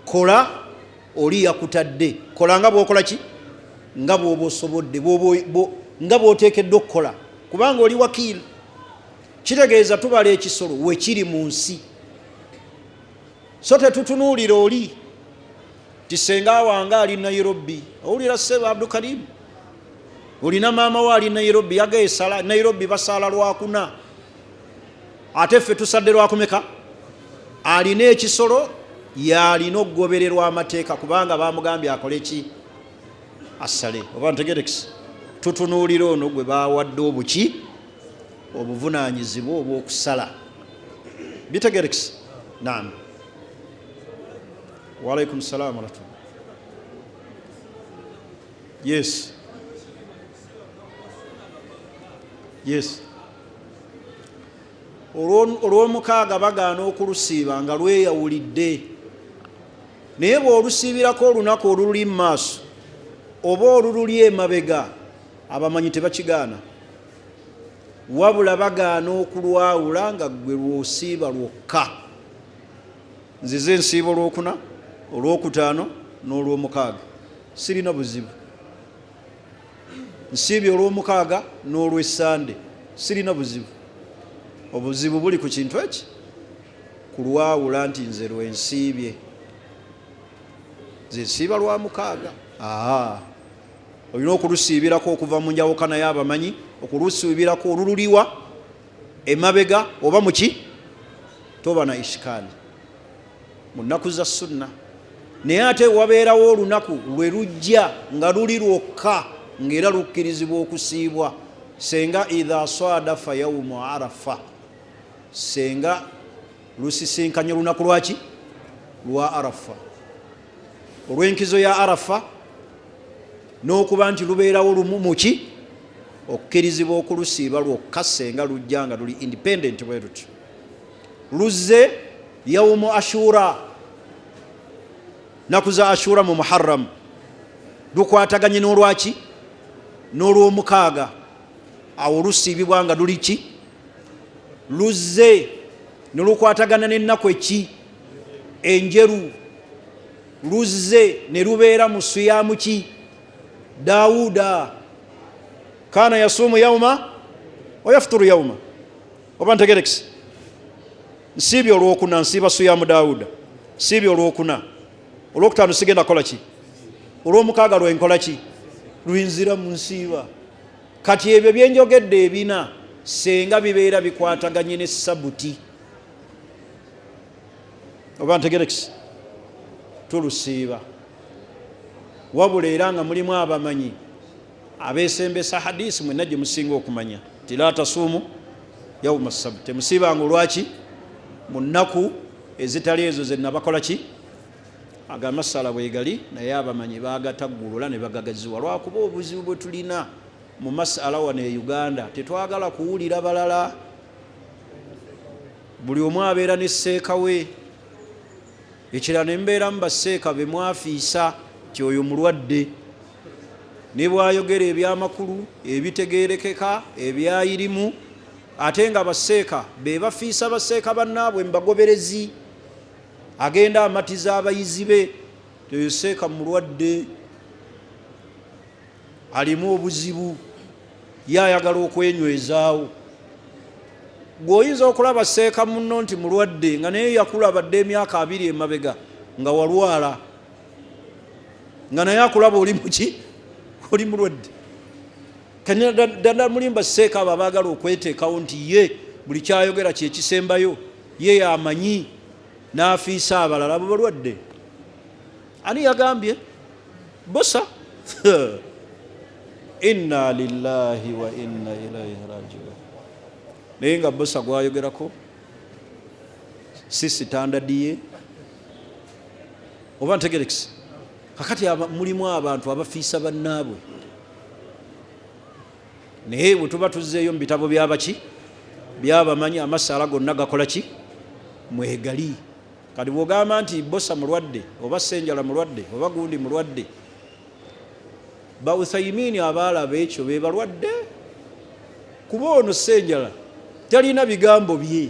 kola oli yakutadde, kola nga bwokola ki, nga bwoba osobodde, nga bwoteekeddwa okukola, kubanga oli wakiil. Kitegeeza tubala ekisolo wekiri mu nsi, so tetutunuulira oli ti senga wange ali Nairobi. Owulira ssebo Abdukarimu, olina maama we ali Nairobi, yagaesala Nairobi basaala lwakuna, ate ffe tusadde lwakumeka. Alina ekisolo yalina okugobererwa amateeka, kubanga bamugambye akole ki, asale. Oba ntegerekisi? Tutunuulira ono gwe bawadde obuki obuvunanyizibwa obwokusala. Bitegerekisi? Naam. Waalaikum salam warahmatullah. Yes, yes. Olwomukaaga bagaana okulusiiba nga lweyawulidde, naye bw'olusiibirako olunaku olululi mu maaso oba olululi emabega, abamanyi tebakigaana. Wabula bagaana okulwawula nga ggwe lw'osiiba lwokka. Nzize nsiiba olwokuna, olwokutaano n'olwomukaaga, sirina buzibu. Nsiibye olwomukaaga n'olwessande, sirina buzibu. Obuzibu buli ku kintu eki kulwawula nti nze lwensiibye, nze nsiiba lwa mukaaga. Aa, olina okulusiibirako okuva mu njawukana y'abamanyi, okulusiibirako olululiwa emabega oba muki, toba na ishikaali mu nnaku za sunna. Naye ate wabeerawo olunaku lwe lujja nga luli lwokka, ng'era lukkirizibwa okusiibwa, senga idha sadafa yaumu arafa, senga lusisinkanye olunaku lwaki lwa Arafa, olw'enkizo ya Arafa n'okuba nti lubeerawo lumu muki, okkirizibwa okulusiiba lwokka senga lujja nga luli independent bwe lutyo. Luzze yaumu Ashura, naku za Ashura mu Muharram, lukwataganye n'olwaki n'olwomukaaga, awo lusiibibwa nga luli ki. Luzze ne lukwatagana n'ennaku eki enjeru. Luzze ne lubeera mu siyaamu ki Dawuda. Kaana yasuumu yauma wa yafturu yauma. Oba ntegerekise, nsiibye olwokuna, nsiiba siyaamu Dawuda, nsiibye olwokuna, olwokutaano sigenda kukola ki, olwomukaaga lwenkola ki, lwinzira mu nsiiba. Kati ebyo byenjogedde ebina senga bibeera bikwataganye ne sabuti. Oba ntegerekise, tulusiiba. Wabula era nga mulimu abamanyi abesembesa hadisi mwenna gye musinga okumanya nti la tasuumu yauma sabt, temusiibanga olwaki mu nnaku ezitali ezo ze nabakola ki. Ago amasala bwegali, naye abamanyi bagataggulula ne bagagaziwa, lwakuba obuzibu bwe tulina mu masala wano e Uganda tetwagala kuwulira balala, buli omu abeera ne seeka we. Ekirala ne mubeeramu baseeka be mwafiisa nti oyo mulwadde, ne bw'ayogera ebyamakulu ebitegeerekeka ebyayirimu, ate nga baseeka be bafiisa baseeka bannaabwe mu bagoberezi. Agenda amatiza abayizi be nti oyo seeka mulwadde, alimu obuzibu, ye ayagala okwenywezaawo. Gwe oyinza okulaba seeka munno nti mulwadde nga naye yakulaba dda emyaka 20 emabega nga walwala, nga naye akulaba oli muki, oli mulwadde. Ddala mulimba seeka abo abaagala okweteekawo nti ye buli kyayogera kyekisembayo, ye yamanyi n'afiisa abalala, abo balwadde. Ani yagambye bosa? Inna lillahi wa inna ilaihi rajiun. Naye nga bosa gwayogerako si sitandadi ye, oba ntegerekise. Kakati mulimu abantu abafiisa bannaabwe, naye bwe tuba tuzzeeyo mu bitabo byabaki byabamanyi, amasala gonna gakola ki mwegali. Kati bw'ogamba nti bosa mulwadde oba senjala mulwadde oba gundi mulwadde, ba Uthayimini abaalaba ekyo be balwadde, kuba ono senjala talina bigambo bye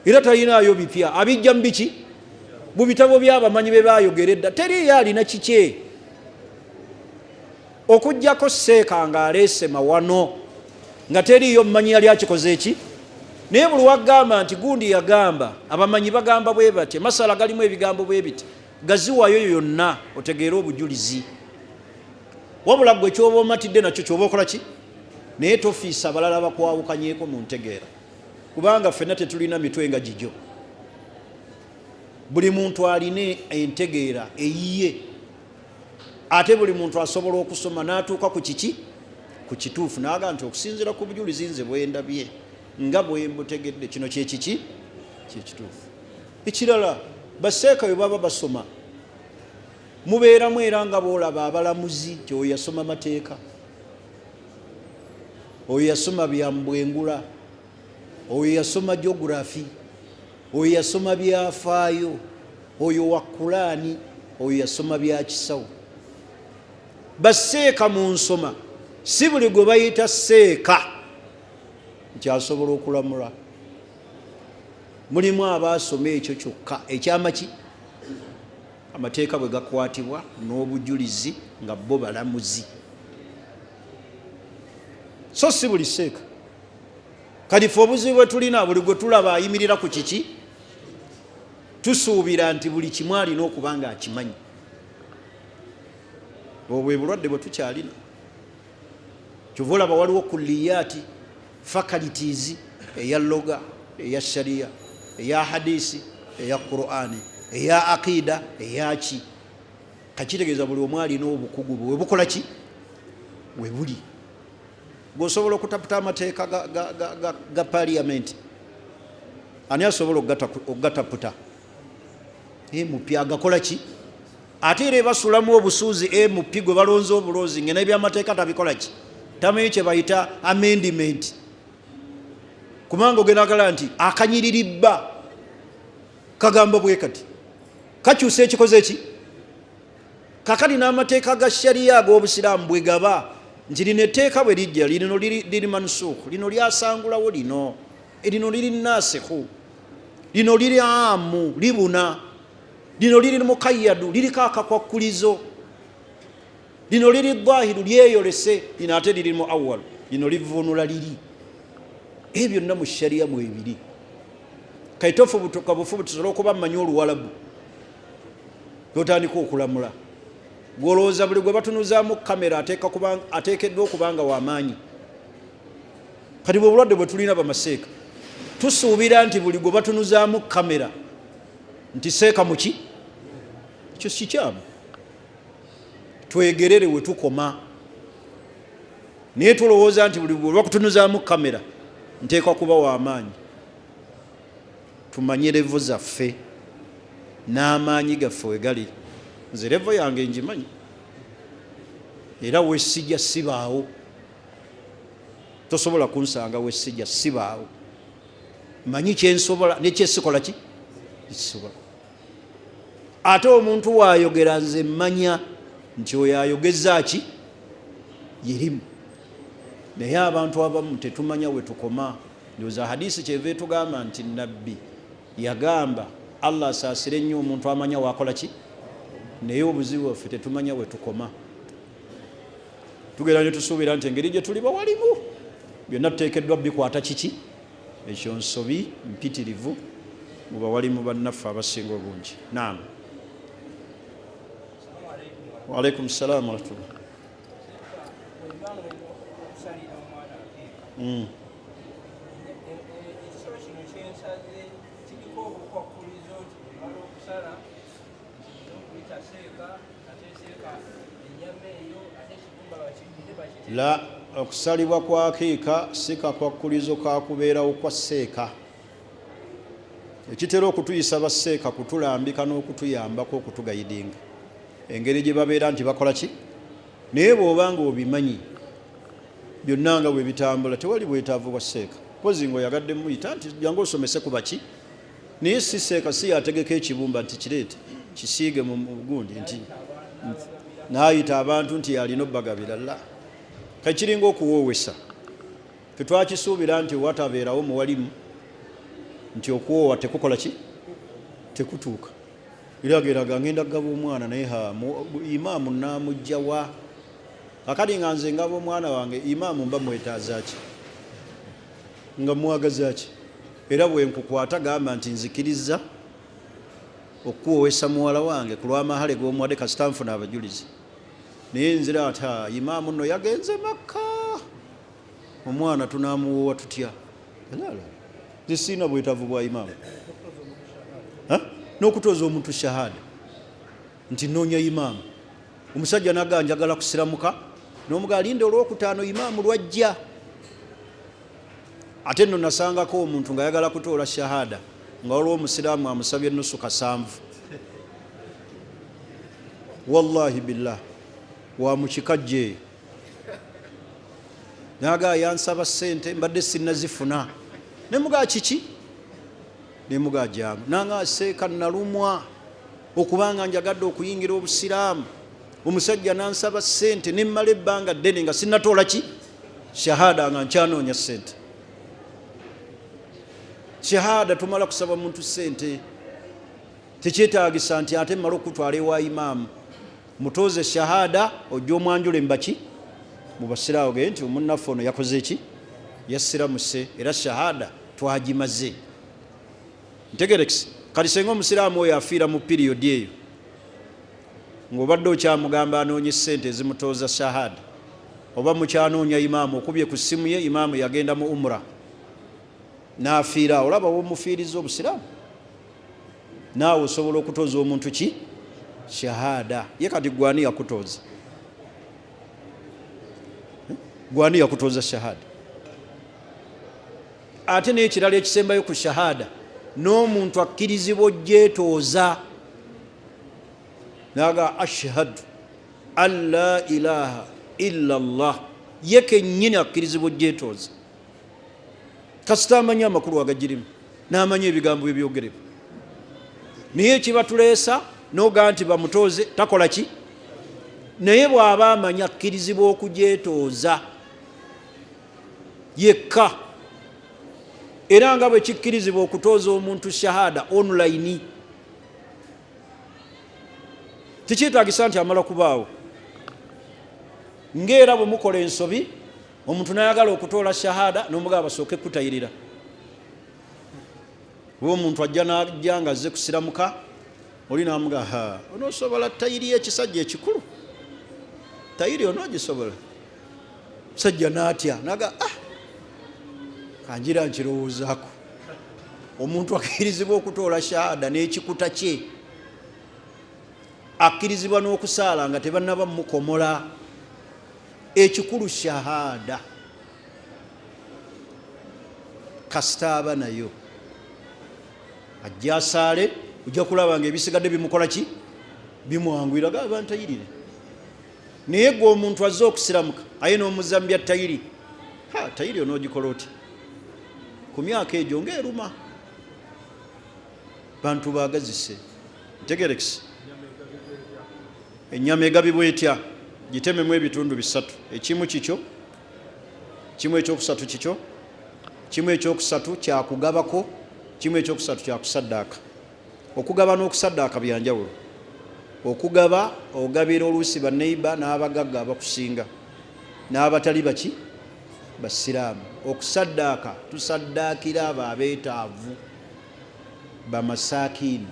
era talinaayo bipya, abijja mu biki mu bitabo by'abamanyi be baayogera edda. Teriiyo alina kikye okuggyako seeka ng'aleese mawano nga teriiyo mumanyi yali akikoze eki. Naye buli wagamba nti gundi yagamba, abamanyi bagamba bwe bati, masala galimu ebigambo bwe biti, gaziwayo yonna otegeere obujulizi. Wabula gwe kyoba omatidde nakyo kyoba okola ki, naye tofiisa abalala bakwawukanyeeko mu ntegeera, kubanga ffenna tetulina mitwe nga gigyo. Buli muntu alina entegeera eyiye, ate buli muntu asobola okusoma n'atuuka ku kiki ku kituufu, n'agamba nti okusinziira ku bujulizi nze bwendabye nga bwe mbutegedde kino kye kiki kyekituufu. Ekirala, baseeka bwe baba basoma mubeeramu era nga bw'olaba abalamuzi nti oyo yasoma mateeka, oyo yasoma bya mbwengula, oyo yasoma geography, oyo yasoma byafaayo, oyo wa Kulaani, oyo yasoma bya kisawo. Baseeka mu nsoma si buli gwe bayita seeka nti asobola okulamula. Mulimu abaasoma ekyo kyokka ekyamaki amateeka bwe gakwatibwa n'obujulizi nga bo balamuzi, so si buli seeka. Kati ffe obuzibu bwe tulina, buli gwe tulaba ayimirira ku kiki tusuubira nti buli kimu alina okuba nga akimanyi. Obwo bwe bulwadde bwe tukyalina. Kyova olaba waliwo kulliyaati, faculties, eya loga, eya sharia, eya hadisi, eya Qur'ani, eya aqida, eyaki. Kakitegeeza buli omu alina obukugu bwe bukola ki we buli. Gwe osobola okutaputa amateeka ga parliament? Ani asobola okugataputa? Mp agakola ki? Ate era ebasulamu obusuuzi MP gwe balonze obulozi nga n'ebyamateeka tabikola ki, tamanyi kye bayita amendment, kubanga ogenda agala nti akanyiriri bba kagamba bwe kati kakyusa ekikoze ki. Kakati n'amateeka ga sharia ag'obusiraamu bwe gaba nti lino etteeka bwe lijja lino liri mansukh, lino lyasangulawo lino. Lino liri nasikhu, lino liri amu libuna, lino liri mukayyadu liriko akakwakkulizo, lino liri dhahiru lyeyolese, lino ate liri mu awal, lino livvuunula liri. Ebyo byonna mu sharia mwebiri. Kaitofubutuka bufubutuzi olwokuba mmanyi Oluwalabu, totandika okulamula gwolowooza buli gwe batunuzaamu kamera ateekeddwa okuba nga wamaanyi. Kati bwe obulwadde bwe tulina bamaseeka, tusuubira nti buli gwe batunuzaamu kamera nti seeka muki, ekyo kikyamu. Twegerere we tukoma, naye tulowooza nti buli gwe bakutunuzaamu kamera nteekwa kuba wamaanyi. Tumanye levo zaffe n'amaanyi gaffe we gali. Nze levo yange ngimanyi, era wesijja sibaawo, tosobola kunsanga wesijja sibaawo. Manyi kyensobola nekyesikola ki kisobola. Ate omuntu waayogera nze mmanya nti oyo ayogeza ki yerimu, naye abantu abamu tetumanya we tukoma. Ndowooza hadisi kyeva etugamba nti Nabbi yagamba, Allah asaasire nnyo omuntu amanya wakola ki, naye obuzibu bwaffe tetumanya we tukoma. Tugenda ne tusuubira nti engeri gye tuli bawalimu byonna tuteekeddwa bikwata kiki. Ekyo nsobi mpitirivu mu bawalimu bannaffe abasinga obungi. Naam, waalaikum salaam warahmatullah. Ekisolo kino kyensaze kiriko obukwakkulizo nti bwemala okusala nokuyita seeka, ate seeka ennyama eyo, ate ekibumba bakiddire bakite. La, okusalibwa kwa akiika si kakwakkulizo ka kubeerawo kwa seeka. Ekitera okutuyisa basseeka kutulambika n'okutuyambako okutugayidinga engeri gye babeera nti bakola ki, naye bw'oba nga obimanyi byonna nga bwe bitambula tewali bwetaavu bwa seeka, mpozi ng'oyagadde muyita nti jangu osomese ku baki, naye si seeka si yategeka ekibumba nti kireete kisiige mu gundi nti n'ayita abantu nti yalina obbagabira. La, kakiringa okuwoowesa. Ffe twakisuubira nti watabeerawo muwalimu nti okuwoowa tekukola ki, tekutuuka. Era geraga ngenda kugaba omwana, naye ha imaamu naamujja wa? Kakati nga nze ngaba omwana wange, imaamu mba mwetaaza ki, nga mwagaza ki? Era bwe nkukwata gamba nti nzikiriza okukuwoowesa muwala wange ku lw'amahale g'omuwadde, kasita nfuna abajulizi. Naye nzira ati imaamu nno yagenze Makka, omwana tunaamuwoowa tutya? Nze sirina bwetaavu bwa imaamu n'okutooza omuntu shahada nti noonya imaamu. Omusajja naga njagala kusiramuka, n'omuga alinda olwokutaano imaamu lwajja. Ate nno nasangako omuntu ng'ayagala kutoola shahada nga waliwo omusiraamu amusabye nusu kasanvu. Wallahi billah, wa mu kikajjo eyo naga yansaba ssente mbadde sinnazifuna, nemugaa kiki, nemugaa jangu nanga seeka nalumwa okubanga njagadde okuyingira obusiraamu, omusajja nansaba ssente nemmala ebbanga ddene nga sinnatoola ki shahada, nga nkyanoonya ssente. Shahada tumala kusaba muntu ssente, tekyetaagisa nti ate mmala okutwala ewa imaamu mutoze shahada ojja omwanjule mbaki mu basiraamu ge nti omunnaffe ono yakoze ki, yasiramuse, era shahada twagimaze. Ntegerekise. Kati senga omusiraamu oyo afiira mu piriyodi eyo ng'obadde okyamugamba anoonye ssente ezimutooza shahada, oba mukyanoonya imaamu, okubye ku ssimu ye, imaamu yagenda mu umra n'afiira, olaba womufiiriza obusiraamu. Naawe osobola okutooza omuntu ki shahada ye. Kati gwani yakutooza? Gwani yakutooza shahada? Ate n'ekirala ekisembayo ku shahada, n'omuntu akkirizibwa ogyetooza naga ashhadu an la ilaha illa llah, ye kennyini akkirizibwa ogyetooza kasita amanyi amakulu agagirimu n'amanyi ebigambo ebyogerebwa. Naye ekibatuleesa nogaa nti bamutooze takola ki, naye bw'aba amanyi akkirizibwa okugyetooza yekka. Era nga bwe kikkirizibwa okutooza omuntu shahada online, tekyetagisa nti amala kubaawo. Ngaera bwe mukola ensobi, omuntu nayagala okutoola shahada nomugaba basooke kutayirira, oba omuntu ajja najja nga azze kusiramuka, oli namuga, ha, onoosobola tayiri ekisajja ekikulu, tayiri onoogisobola? Musajja naatya naga, ah, kanjira nkirowoozaako. Omuntu akkirizibwa okutoola shahada n'ekikuta kye, akkirizibwa n'okusaala nga tebannaba mukomola. Ekikulu shahada, kasita aba nayo ajja asaale, ojja kulaba nga ebisigadde bimukola ki, bimwanguyira gaba ntayirire. Naye gwe omuntu azze okusiramuka aye n'omuzza mu bya tayiri, ha, tayiri onoogikola oti ku myaka egyo ng'eruma bantu baagazise. Ntegerekisi ennyama egabibwa etya? Gitememu ebitundu bisatu, ekimu kikyo, kimu ekyokusatu kikyo, kimu ekyokusatu kyakugabako, kimu ekyokusatu kyakusaddaaka. Okugaba n'okusaddaaka byanjawulo. Okugaba ogabira oluusi baneiba n'abagagga abakusinga n'abatali baki basiraamu. Okusaddaaka tusaddaakira abo abeetaavu, bamasakiini,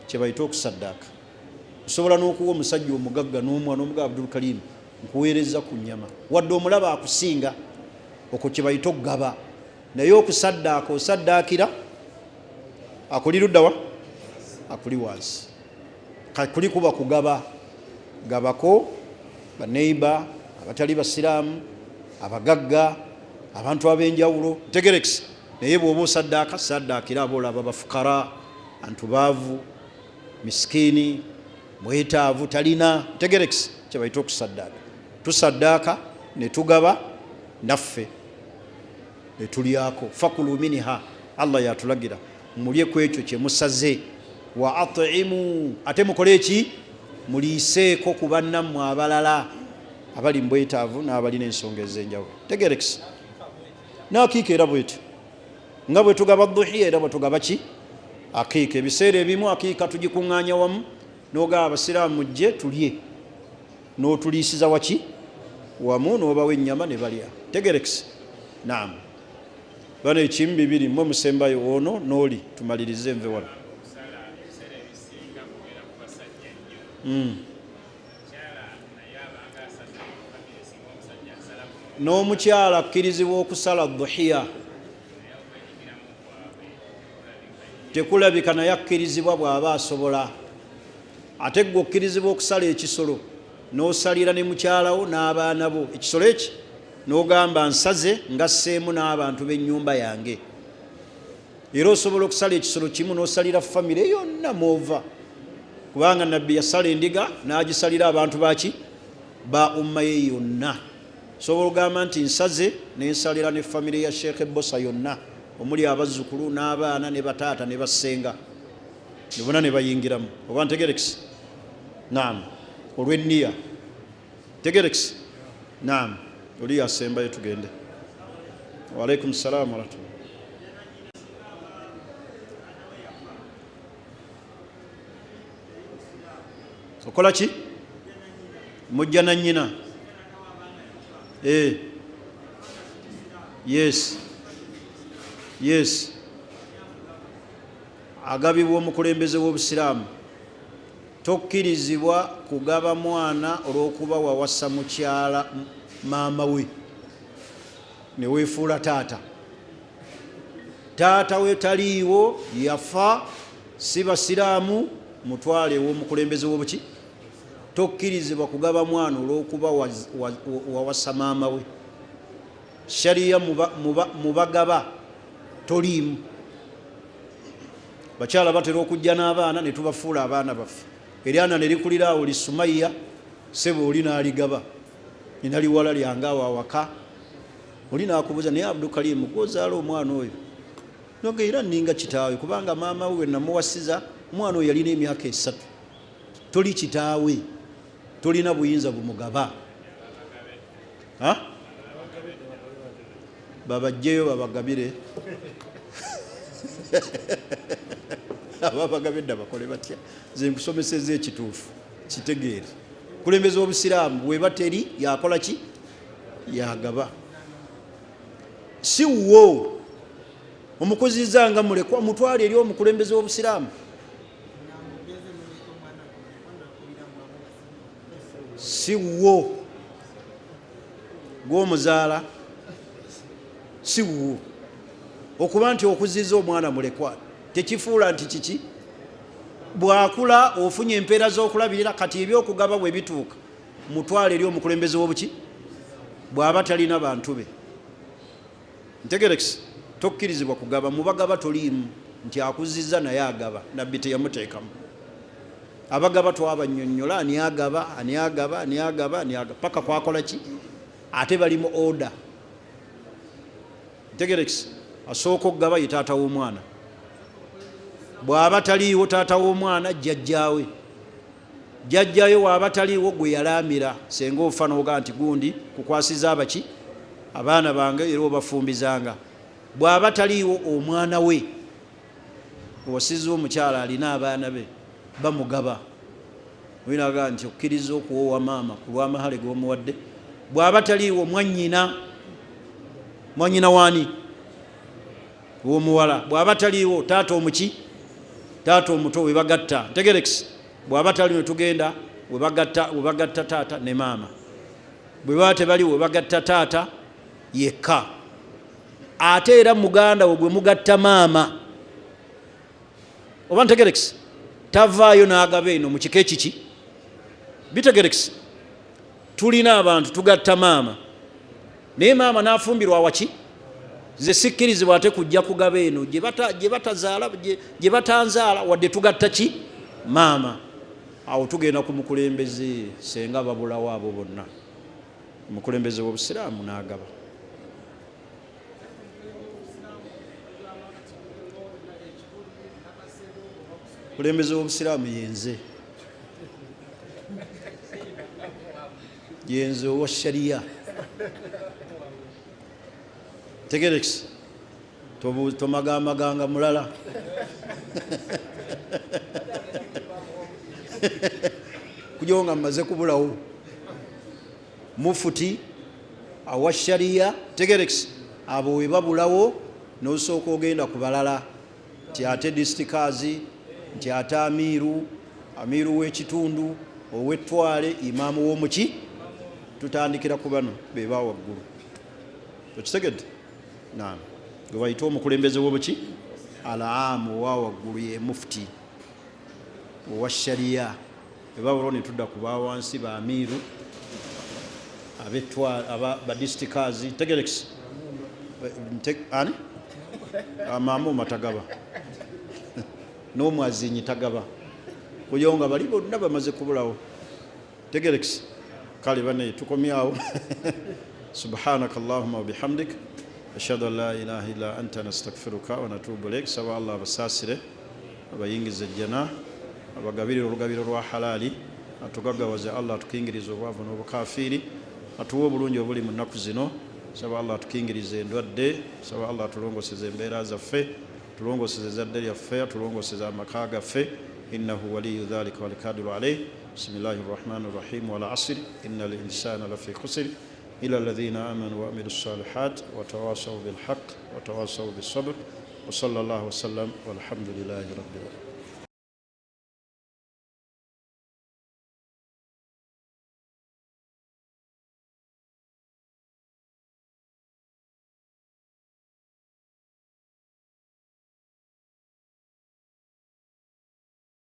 kyebayita okusaddaaka. Osobola n'okuwa omusajja omugagga n'omwana omuga, Abdul Karim, nkuweereza ku nnyama, wadde omulaba akusinga. Okwo kyebayita okugaba. Naye okusaddaaka osaddaakira akuli luddawa, akuli wansi. Kuli kuba kugaba gabako baneiba abatali basiraamu, abagagga, abantu ab'enjawulo. Ntegerekisi. Naye bw'oba osaddaaka, saddaakira aba olaba bafukara, antu baavu, misikiini, mwetaavu, talina. Ntegerekisi kyebayita okusaddaaka. Tusaddaaka ne tugaba naffe ne tulyako. Fakulu minha, Allah yatulagira mulye ku ekyo kye musaze. Wa atimu, ate mukole eki, muliiseeko ku bannammwe abalala abali mu bwetaavu n'abalina ensonga ez'enjawulo. Tegerekisi n'akiika era bwetyo nga bwe tugaba duhiya, era bwe tugaba ki akiika. Ebiseera ebimu akiika tugikuŋŋaanya wamu n'ogaba abasiraamu mujje tulye, n'otuliisiza waki wamu, n'obawa ennyama ne balya. Tegerekisi. Naam, bano ekimu bibiri mmwe musembayo ono n'oli tumalirize nve wano. N'omukyala akkirizibwa okusala duhiya, tekulabika, naye akkirizibwa bw'aba asobola. Ate gwe okkirizibwa okusala ekisolo n'osalira ne mukyalawo n'abaana bo ekisolo eki, n'ogamba nsaze ngasseemu n'abantu b'ennyumba yange. Era osobola okusala ekisolo kimu n'osalira famire yonna mwova, kubanga Nabbi yasala endiga n'agisalira abantu baki ba umma ye yonna. Osobola okugamba nti nsaze nensalira ne famire ya Sheekh Bosa yonna, omuli abazzukulu n'abaana ne bataata ne bassenga ne bonna ne bayingiramu. Oba ntegerekisi? Naam, olw'enniya. Tegerekisi? Naam, oli yasembayo tugende. Waalaikum salaamu warahmatullah. Okola ki? Mujja na nnyina. Eh. Yes. Yes. Agabibwa omukulembeze w'Obusiraamu. Tokkirizibwa kugaba mwana olw'okuba wawasa mukyala maama we ne weefuula taata. Taata we taliiwo, yafa, si basiraamu, mutwale ew'omukulembeze w'obuki. Tokkirizibwa kugaba mwana olw'okuba wawasa maama we. Shariya mubagaba toliimu. Bakyala batera okujja n'abaana ne tubafuula abaana baffe. Eryana ne likulira awo lisumaiya, sebo oli n'aligaba, nina liwala lyange awo awaka. Oli n'akubuuza, naye Abdukalimu gwozaala omwana oyo? Noga era nninga kitaawe, kubanga maama we namuwasiza omwana oyo yalina emyaka 3. Toli kitaawe, tolina buyinza bumugaba. Babajjeyo babagabire. Ababagabidde bakole batya? Nze nkusomeseza ekituufu, kitegeere. Kulembeza obusiraamu bweba teri yakola ki? Yagaba. Si wo omukuziza nga mulekwa, mutwale eri omukulembeze w'obusiraamu. Si wo gwomuzaala, si wuwo. Okuba nti okuziza omwana mulekwa tekifuula nti kiki, bwakula ofunye empeera z'okulabirira. Kati ebyokugaba bwe bituuka, mutwale eri omukulembeze w'obuki bw'aba talina bantu be. Ntegerekisi, tokkirizibwa kugaba mubagaba, toliimu nti akuziza naye agaba. Nabbi teyamuteekamu. Abagaba twabanyonyola ani agaba, ani agaba, ani agaba, ani agaba, paka kwakola ki, ate bali mu order. Ntegerekisi, asooka okugaba ye taata w'omwana, bw'aba taliiwo taata w'omwana jjajjaawe, jjajjayo waaba taliiwo gwe yalaamira. Senga ofa n'ogaa nti gundi kukwasiza abaki abaana bange era obafumbizanga, bw'aba taliiwo omwana we owasiza omukyala alina abaana be bamugaba. Oyinaga nti okkiriza okuwoowa maama ku lw'amahale g'omuwadde, bw'aba taliiwo mwannyina, mwannyina waani w'omuwala, bw'aba taliiwo taata omuki, taata omuto webagatta. Ntegerekisi, bw'aba taliwo tugenda webagatta, webagatta taata ne maama, bwe baba tebaliwo webagatta taata yekka. Ate era muganda we gwe mugatta maama, oba ntegerekisi, tavaayo n'agaba eno mu kika ekiki. Bitegerekisi, tulina abantu tugatta maama naye maama n'afumbirwa awaki, nze sikkirizibwa ate kujja kugaba eno gye batanzaala wadde tugatta ki maama. Awo tugenda ku mukulembeze, senga babulawo abo bonna, omukulembeze w'obusiraamu n'agaba. Omukulembeze w'obusiraamu yenze, yenze owa sharia. Tegerekisi, tomagamaganga mulala kujawo nga mmaze kubulawo. Mufuti awa sharia, tegerekisi, abo we babulawo n'osooka ogenda ku balala, nti ate disitikazi, nti ate amiiru, amiiru w'ekitundu, ow'ettwale, imaamu w'omuki. Tutandikira ku bano be ba waggulu. Okitegedde? Naam, gwe bayita omukulembeze w'obuki alaamu owa waggulu ye mufuti owa sharia. Ebawulo ne tudda ku ba wansi, ba amiiru ab'ettwale, aba badisitikazi. Tegerekisi ani amaamuma tagaba n'omwazinyi tagaba, kuyo nga bali bonna bamaze kubulawo. Tegerekisi. Kale bane tukomyawo. Subhanaka allahuma wabihamdik, ashhadu an la ilaha illa anta, nastagfiruka wa natubu ilaik. Saba Allah abasaasire, abayingize ejjana, abagabirire olugabiro lwa halaali, atugaggawaze. Allah atukingirize obwavu n'obukafiiri, atuwe obulungi obuli mu nnaku zino. Saba Allah atukingirize endwadde. Saba Allah atulongoseze embeera zaffe, tulongoseze ezzadde lyaffe, atulongoseze amaka gaffe. Innahu waliyu dhalika walkadiru alaih. Bismillahi rrahmani rrahim. Wal asri, inna al insana lafi khusr ila alladhina amanu wa amilu salihat watawasaw bilhaq watawasaw bisabr. Wa sallallahu wasallam, walhamdulillahi rabbil